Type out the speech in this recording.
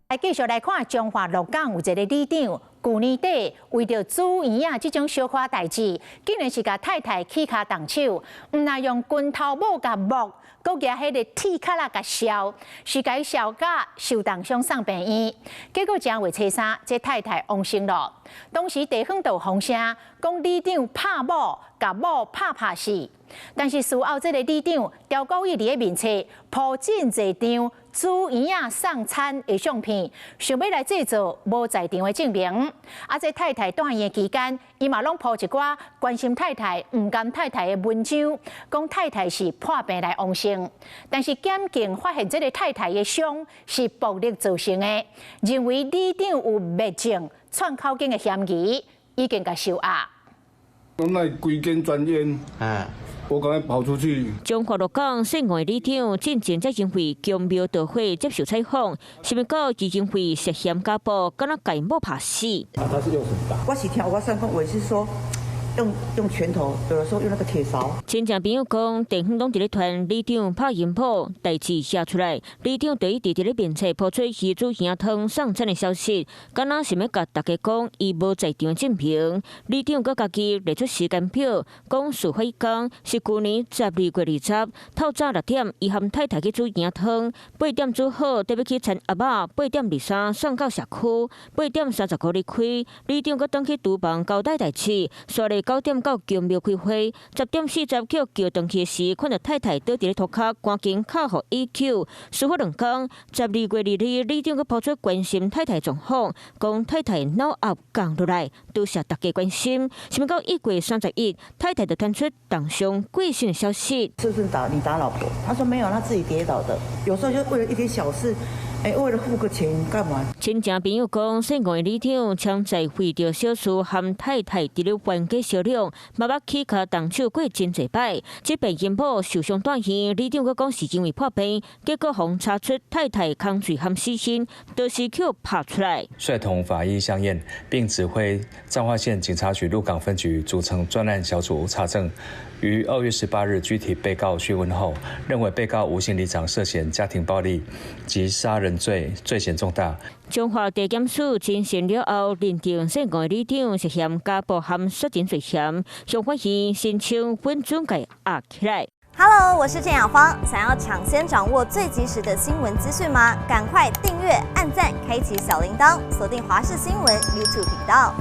來繼續來看彰化鹿港有一個里長，舊年底為著煮圓仔這種小可代誌，竟然是共太太起跤動手，毋但用拳頭母共摸，閣舉彼個鐵鉸仔共削，是共伊削甲受重傷送病院。結果正月初三，這太太往生囉。當時地方就有風聲，講里長拍某，共某拍拍死。但是事後，這个里長刁國義佇咧面冊 po 真濟張煮圓仔送餐的相片，想欲來製造無在場的證明。啊，這太太住院的期間，伊嘛攏 po 一寡關心太太、毋甘太太的文章，講太太是破病來往生。但是檢警發現這个太太的傷是暴力造成的，認為里長有滅證、串口供的嫌疑，已經共收押。我來規間專院，我趕快跑出去。彰化鹿港姓黃的里長進前才因為宮廟導火接受採訪，想欲到伊因為涉嫌家暴，敢若共某拍死。啊，他是用什麼打？我是聽我算講，我是說用拳頭，有的時候用那個鐵勺。親戚朋友講，地方攏佇咧傳里長拍𪜶某，代誌寫出來，里長就伊佇咧面冊 po 出伊煮圓仔湯送餐的消息，敢若想欲共大家講伊無在場證明。里長閣家己列出時間表，講事發彼工是舊年12月20，透早6點，伊和太太去煮圓仔湯，8點煮好，綴欲去汆鴨仔，8點23送到社區，8點35離開，里長閣轉去廚房交代代誌，煞咧9點到宮廟開會，10點40去叫轉去時，看著太太倒佇咧塗跤，趕緊敲予119。事發2工，12月22，里長閣 po 出關心太太狀況，講太太腦壓降落來，多謝大家關心。想欲到1月31，太太就傳出重傷過身的消息。是不是打你打老婆？他說沒有，他自己跌倒的。有時候就為了一點小事。欸，為了付個錢幹嘛？親戚朋友講，姓黃的里長常在為著小事和太太佇咧冤家相量，嘛捌起跤動手過真濟擺。這擺𪜶某受傷住院，里長閣講是因為破病，結果予查出太太空喙含死刑，就是去拍出來。率同法醫相驗，並指揮彰化縣警察局鹿港分局組成專案小組查證。於2月18日拘提被告訊問後，認為被告吳姓里長涉嫌家庭暴力及殺人罪，罪嫌重大。彰化地檢署偵訊了後，認定姓黃的里長涉嫌家暴和殺人罪嫌，向法院申請允准共押起來。 Hello，我是鄭雅芳，想要搶先掌握最及時的新聞資訊嗎？趕快訂閱、按讚、開啟小鈴鐺，鎖定華視新聞 YouTube 頻道。